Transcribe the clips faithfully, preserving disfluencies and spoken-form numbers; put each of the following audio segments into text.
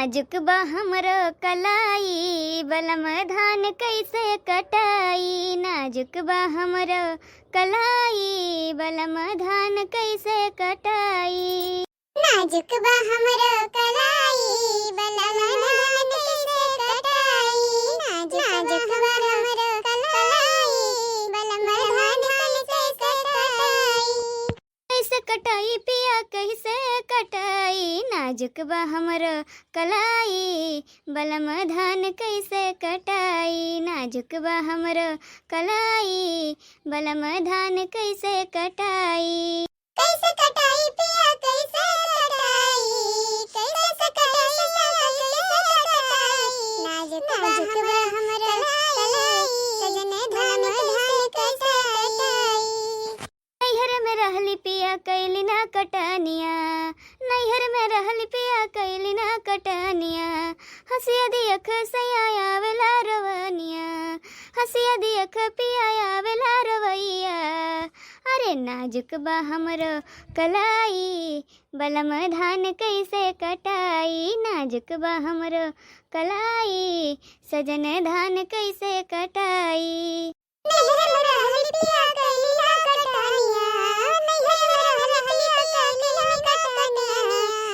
नाजुक बा हमरो कलाई, बलम धान कैसे कटाई। नाजुक बा हमरो कलाई, बलम धान कैसे कटाई। नाजुक बा हमरो कलाई, बलम धान कैसे कटाई। नाजुक बा हमरो कलाई, बलम धान कैसे कटाई। कैसे कटाई पिया, कैसे कटाई, नाजुक बा हमरो कलाई, बलम धान कैसे कटाई, नाजुक बा हमरो कलाई, बलम धान कैसे कटाई। कैसे कटाई पिया, कैसे कटाई, कैसे कटाई, कैसे कटाई, नाजुक बा हमरो कलाई, सजन धान धान कैसे कटाई। नैहर में रहली पिया कैली ना कटनिया, नैहर में रहली पिया कैली ना कटनिया। हँसिया दियख सैया आवेला रवनिया, हँसिया दियख पिया आवेला रवैया। अरे नाजुक बा हमरो कलाई, बलम धान कैसे कटाई। नाजुक बा हमरो कलाई, सजन धान कैसे कटाई। नैहर में रहली पिया कैली ना कटनिया, नैहर में रहली पिया कैली ना कटनिया।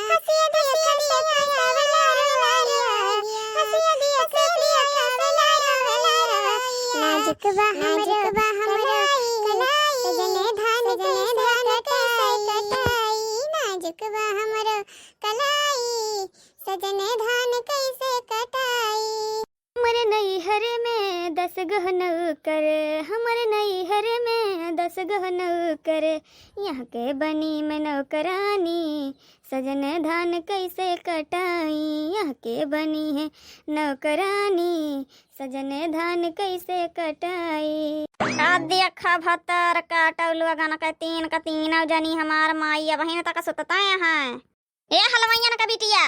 हँसिया दियख सैया आवेला रवैया, हँसिया दियख सैया आवेला रवैया। नाजुक बा हमरो कलाई, सजन धान कैसे कटाई। नाजुक बा हमरो कलाई, सजन धान कैसे कटाई। हमरे नैहर में दस गो नौकर, हमरे नैहर में दस गो नौकर, यहाँ के बनी में नौकरानी, सजन धान कैसे कटाई। यहाँ के बनी है नौकरानी, सजन धान कैसे कटाई। का देखा भतर काटौ लोगन के तीन के तीनौ जनी, हमार माई अबहिन तक सुतते हैं। ए हलवाइयन का बिटिया,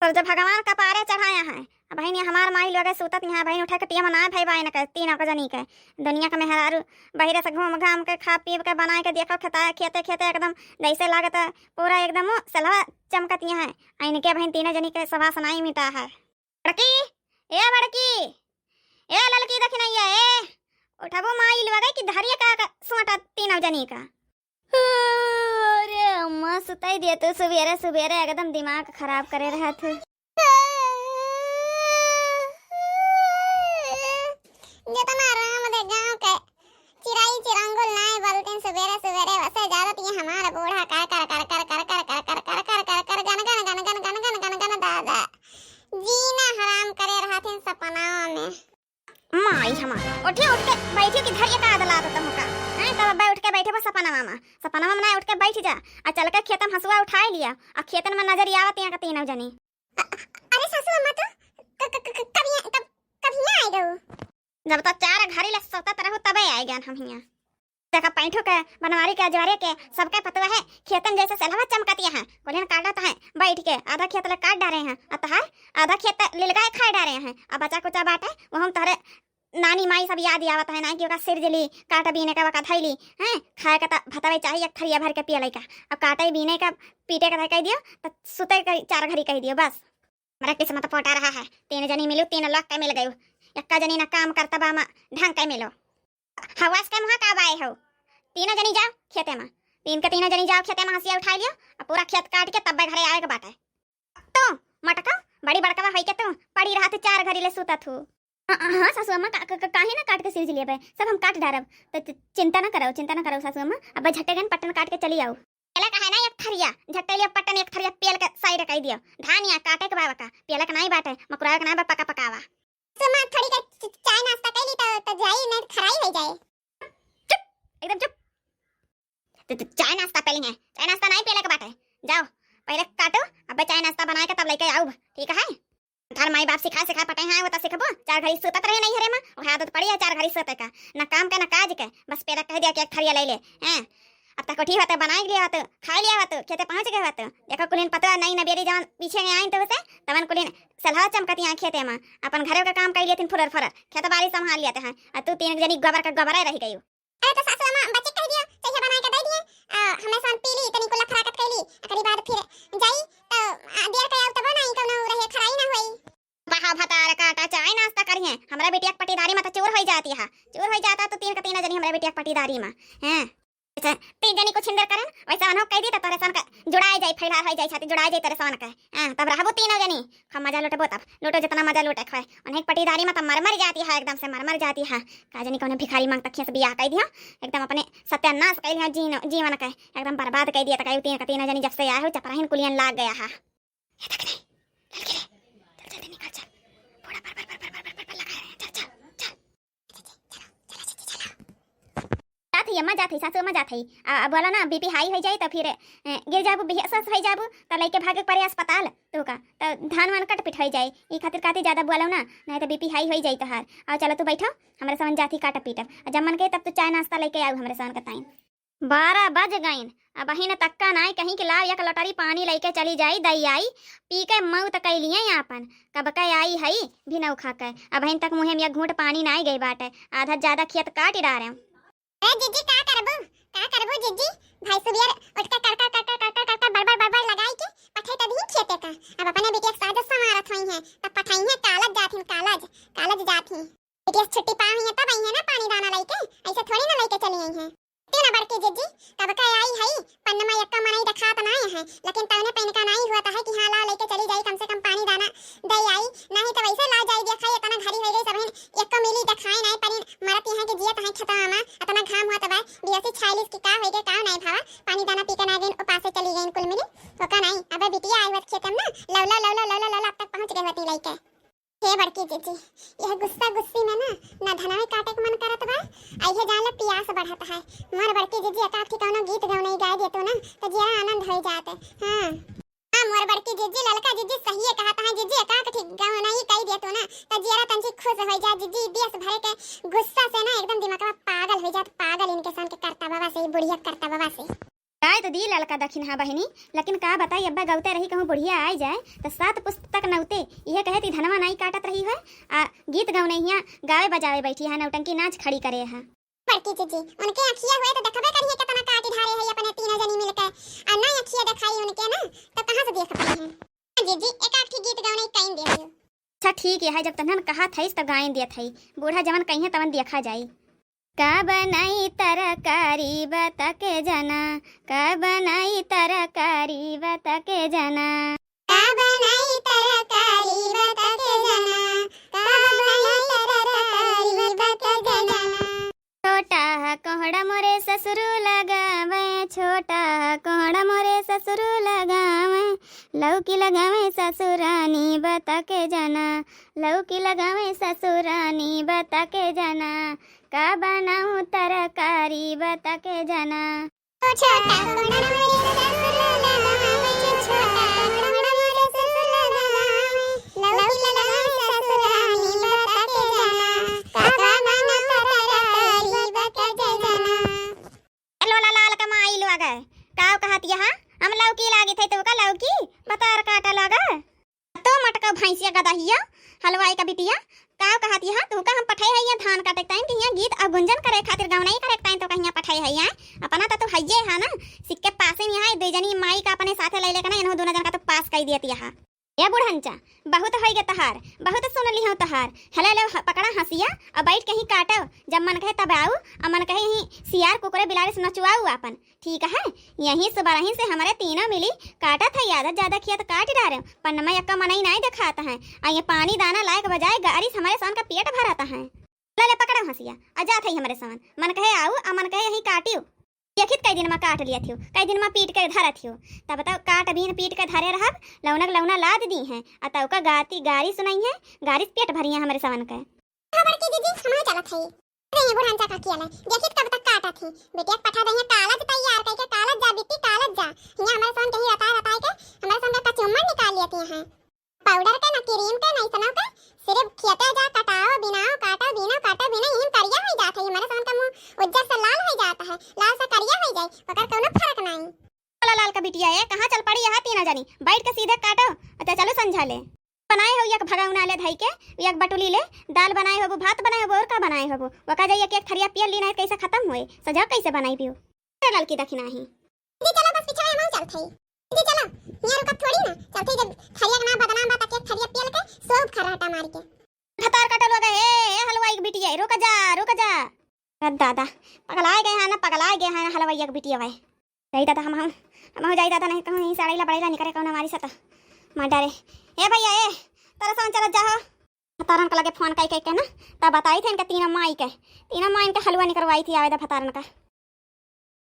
सूरज भगवान कपारे चढ़ाया है। अबहिन हमार माई लोग सुतत यहाँ, अबहिन उठे के टेम ना भई बा इनके तीनों के जनी के। दुनिया के मेहरारू बहिरे से घूम घाम के खा पी के बनाए के देखो खेता, खेते खेते एकदम जैसे लागत पूरा एकदम सलवा चमकत यहाँ है। आ इनके अबहिन तीनों जनी के सवास नाई मिटा है। बड़की, ए बड़की, ए ललकी दखिनैया, ए उठबो माई लोग कि धरिए का, का सोटा तीनों जनी का। अरे अम्मा, सुताई दिया तो सुबेरे सुबेरे एकदम दिमाग खराब करे रहत है। जितना राम दे गाँव के चिराई चिरंगुल नाय बोलते सुबेरे सुबेरे, वसे ज्यादा तो ये हमारा बूढ़ा कर कर कर कर कर कर कर कर कर कर कर कर गन गन गन गन गन गन गन गन दादा जीना हराम करे रहत हैं सपनावा में। माई हमार, उठियो, उठ के बैठियो कि धरिए का दलात तुमका। हैं, तब अब्बे उठ के बैठे बा सपनवा मा। सपनवा मा ना उठ के बैठ जा। आ चल के खेतम हसुआ उठाए लिया। आ खेतन मा नजर आवत यहाँ का तीनों जनी। अ-, अरे सासू अम्मा तो क-, क-, क-, क-, कब यहाँ, कब, कब यहाँ आए गऊ? जब तो चार घड़ी ले सुतत रहू तबे आए गन हम हियाँ। देखा पैंठू के, बनवारी के, अजवारे के, सबके पतवा है, खेतन जैसे सेलवा चमकतिया है। कोलिन काटत है, बैठ के आधा खेत ले काट डारे हैं, आ तहार आधा खेत लिलगाए खाए डारे हैं। अब बचा कुचा बाटे, वो हम तहरे नानी माई सब याद आवत है ना कि ओका सिरजली, काट बीने का वका धैली, हैं, खाए का त भतवे चाही एक थरिया भर के पियले का। अब काटे बीने का पीटे का कह दियो, त सुते का चार घड़ी कह दियो बस। हमरा किस्मत फोटा रहा है, तीन जनी मिलू, तीन लाख के मिल गयू। एक्का जनी ना काम करता बा, मा ढंग के मिलो। हवास के मुहा का बाए हो? तीनों जनी जाओ खेते मा, तीन के तीनों जनी जाओ खेते मा, हसिया उठाई लियो, आ पूरा खेत काट के तब्बे घरे आवे के बाटे। तो मटका, बड़ी बड़कवा होई के तू पड़ी रहत चार घड़ी ले सुतत हू। हाँ, हाँ, सासू अम्मा, का, का, का, काहे ना काट के सिरजली बे, सब हम काट डारब। त, त, चिंता ना करो, चिंता ना करो सासू अम्मा, अब झट्टे गन पट्टन काट के चली आओ। पेला का है ना एक थरिया, झट्टे लिया पट्टन एक थरिया पेल के side कई दियो। धान या काटे के बाबा का, पेला के नाई बाटे, मकुरावे के नाई बा, पका पकावा। सुमा थोड़ी का च-, चाय नाश्ता कइली त, त जाई, नहीं खराई हो जाए। चुप, एकदम चुप। त, त, चाय नाश्ता पेली है, चाय नाश्ता नाई पेले के बाटे। जाओ, पहले काटो, अबे चाय नाश्ता बनाए के तब लेके आऊब, ठीक है? तार माई बाप सिखा सिखा पटे हैं, वो तो सिखबो। चार घड़ी सुतत रहे नहीं हरे माँ, वो आदत पड़ी है चार घड़ी सुते का, ना काम के ना काज के, बस पेला कह दिया कि एक थरिया ले ले, हैं? अब तक उठी होते बनाई लिया होते, खाई लिया होते, खेते पहुँच गए होते। देखो कुलिन पतवा नई नबेरी जवन पीछे में आई तो उसे, तवन कुलिन सलहा चमकती आई खेते में, अपन घरे का काम कर लेती फुरर फुरर, खेत बाड़ी संभाल लेते हैं। और तू तीन जनी गोबर का गोबर रह गई। अरे तो सासू अम्मा बच्चे कह दियो, चाय बनाए के दे दिए, आ, हमें सान पी ली, तनी को लफराकत कैली, एकरी बाद फिर जाई, तो, आ, देर के आऊ तब ना, ई कौनो रहे खराई ना। नास्ता करिहैं, हमरे बिटिया के पटीदारी मा त चूर होइ जात है, चूर होइ जात है तू तीन का तीन जनी हमरे बिटिया के पटीदारी मा। हैं? जैसे तीन जनी कुछ हिंदर करेन, वैसे अनहो कहि दी त तोरे सन का जुड़ाए जाई, फैलार होइ जाई छाती, जुड़ाए जाई तोरे सन का। हाँ, तब रहबू तीनों जनी, खूब मजा लुटबू तब, लुटो जितना मजा लुटे खोए। उन्हें पटीदारी मा त मर मर जात है, एकदम से मर मर जात है। का जनी कौने भिखारी मांग तक से बियाह कहि दिया, एकदम अपने सत्यानाश कहि दिया जीन-, जीवन का, एकदम बर्बाद कहि दिया। त कही तीन का तीनों जनी जब से आए हो चपराहिन कुलियन लाग गया है। ये देख नहीं, ललकी रे, चल जल्दी निकल चल, बूढ़ा पर पर पर पर पर पर पर लगा रहे हैं, चल चल चल। जात ही अम्मा, जात ही, सासू अम्मा जात ही। आ, आ, बोला ना, बीपी हाई होइ जाई त फिर, ए, गिर जाबू, बेहोश होइ जाबू, त लइके भागे पड़े अस्पताल। तो का, त धान वान कट पिट होइ जाई, ई खातिर कहती ज्यादा बोलो ना, नहीं त बीपी हाई होइ जाई तोहार। आओ चलो तू बैठो, हमरे समन जात ही काटब पीटब। आ जब मन कहे तब तू चाय नास्ता लइके आऊ हमरे समन का ताईं। बारह बज गइन, अबहिन तक्का नाई कहीं कि लाव एक लोटरी पानी लइके चली जाई, दई आई, पी के मौत कइ लिए आपन। कब के आई हई भिनौखा के, अबहिन तक मुँहे में एक घूंट पानी नाई गई बाटे, आधा ज्यादा खेत काटि डारेम। ए जिज्जी, का करबू, का करबू जिज्जी? भाई सुबेर उठ के कड़कड़, कड़कड़, कड़कड़, कड़कड़, बड़बड़, बड़बड़ लगाई के पठई तब ही खेते का। अब अपने बिटिया के साज संवारत होइहैं, तब पठइहैं, कालज जात ही, कालज, कालज जात ही। बिटिया से छुट्टी पाए हुई है तब आई है ना पानी दाना लइके, ऐसे थोड़ी ना लइके चली आई है। तीन बड़की जिज्जी, कब का आई है, पन्नमा एक्का मनई देखात नाई है, लेकिन तौने पैनका नाई हुआ है कि हाँ ला लइके चली जाई, कम से कम पानी दाना दे आई, नहीं तो वैसे ला जाई देखा, इतना घड़ी हो गई, सबहिन एक्को मिली देखाए नाई परीन, मरत यहाँ के जियत है खेतवा मा, इतना घाम हुआ तब बियसी छाइलिस कि का हो गए, का नाई भावा, पानी दाना पी के ना गइन, उपासे चली गइन कुल मिली, तो का नाई, अबे बिटिया आई हुआ खेते में ना, लौला, लौला, लौला, लौला, अब तक पहुँच गए होती लइके। हे बड़की जिज्जी, यह गुस्सा गुस्सी में ना, ना धनवे काटे के मन करत बा, आ इहे जान ले पियास बढ़त है। मोर बड़की जिज्जी, एकाध ठे कौनो गीत गौनई गाय देतू ना, त जियरा आनंद होइ जात। हाँ। हाँ, मोर बड़की जिज्जी, ललका जिज्जी सहिए कहत है, जिज्जी एकाध ठे गौनई कई देतू ना, त जियरा तंची खुश होइ जात। जिज्जी, देश भरे के गुस्सा से ना एकदम दिमागवा पागल होइ जात, पागल इनके सन के करतबवा से, ई बुढ़िया के करतबवा से। गाय तो दी ललका दखिनहा बहिनी, लेकिन का बताई, अब्बा गौते रही कहूँ बुढ़िया आई जाए, तो सात पुस्त तक नौते, इहे कहे ती धनवा नाई काटत रही है, आ गीत गौनई हियाँ गावे बजावे बैठी है, नौटंकी नाच खड़ी करे है। बड़की जिज्जी, उनके अखिया हुए तो देखबे करिए कितना काटी ढारे है अपने तीनों जनी मिलके, आ ना अखिया देखाई उनके ना, तो कहाँ से देख पाई है? जिज्जी, एक आध ठे गीत गौनई कइन दे दियो। अच्छा ठीक है, जब तन्हन कहा थईस तो गाइन दिया थई, बूढ़ा जवन कहिए तवन देखा जाई। का बनाई तरकारी बता के जना, का बनाई तरकारी बता के जना। का बनाई तरकारी बता के जना, का बनाई तरकारी बता के जना। छोटा ह कोहड़ा मोरे ससुरु लगावे, छोटा ह कोहड़ा मोरे ससुरु लगावे, लौकी लगावे ससुरानी बता के जना, लौकी लगावे ससुरानी बता के जना, का बनाऊं तरकारी बता के जना। छोटा कोहड़ा मोरे ससुरु लगावे, छोटा कोहड़ा मोरे ससुरु लगावे, लौकी लगावे ससुरानी बता के जना, का बनाऊं तरकारी बता के जना। ए लोला लाल का माई लोग, काव कहत यहाँ, हम लौकी लागित है तो का लौकी, बतार काटा लोग। तो मटका भैंसिया गदहिया, हलवाई का बिटिया, काव कहत यहाँ, तू का हम पठाए है यहाँ धान काटे के टाइम कि यहाँ गीत और गुंजन करे खातिर गौनई करे के टाइम तो कहिया पठाए है यहाँ, अपना तो तू हइये है ना, सिक्के पासे में है, दुई जनी माई का अपने साथे ले लेके ना, इन्हों दोनों जन का तो पास कई दियत यहाँ। ए बुढ़ंचा, बहुत होइगे तहार, बहुत सुन लिहौं तहार। हले लेव ह-, पकड़ा हंसिया, अउ बैठ के ही काटव। जब मन कहे तब आऊ, अउ मन कहे यहीं सियार कुकुरे बिलारे से नचवाऊ आपन। ठीक है, यहीं से बरही से हमरे तीनों मिली काटत है, आधा ज्यादा खेत काट डारे, पन्नमा यक्का मनई नाई देखात है। अउ ये पानी दाना लायक बजाय गारी से हमरे सन का पेट भरत है। ले, ले, पकड़ो हंसिया, अ जात है हमरे सवन। मन कहे आऊ, अ मन कहे यहीं काटियो। देखित कई दिन मा काट लियत हियो, कई दिन मा पीट के धरत हियो। तब तक काट बीन पीट के धरे रहब, लौनक लौना लाद दीहैं, अ तब का गाती गारी सुनइहैं, गारी से पेट भरिहैं हमरे सवन के। हाँ बड़की जिज्जी, हमहू चलत हई। अरे ये बुढ़ांचा का किया ले, देखित कब तक काटत ही। बिटिया के पठा दइहैं कालज तैयार कइके, कालज जा बिट्टी, कालज जा। हियाँ हमरे सवन के ही रताय रताय के, हमरे सवन के कचुम्मर निकाल लियत हैं। पाउडर के, ना क्रीम के, ना इसनों के, सिर्फ खेते जा, कटाओ, बिनाओ, काटो, बीनो, काटो, बीनो, यही में करिया होइ जात है। ये मरे समन का मुँह उज्जर से लाल होइ जात है, लाल से करिया होइ जाए, ओकर कौनो फर्क नाई। बोला लाल का बिटिया, ए, कहाँ चल पड़ी यहाँ तीनों जनी? बैठ के सीधे काटो, अच्छा चलो संझा ले। बनाए हो एक भगौना ले धई के, एक बटुली ले, दाल बनाए होबू, भात बनाए होबू, और का बनाए होबू? ओका जाई एक एक थरिया पियल ली, नाहीं कैसे खत्म होए, सजा कैसे बनाई पियो? अरे ललकी दखिना ही। जी चलो, बस पिछवा हमहू चलत हई। जी चलो, हियाँ रुकब थोड़ी ना, चलत हई जब थरिया के नाम बदनाम बा, त के थरिया पियल के सोब खर्राटा मार के। भतार जा। अरे दादा, पगलाए गए हैं ना, पगलाए गए हैं ना हलवैया के बिटिया भाई। जाई दादा, हम हम हम जाई दादा, नहीं कहूँ यहीं से अड़ैला बड़ैला निकरे कौन हमारी सता मार डारे। ए भैया, ए तरह से चलत जाहो। भतारन के लगे फोन कई कई के ना, तब बताई थे इनके तीनों माई के, तीनों माई इनके हलवा निकरवाई थी आवेदा भतारन का।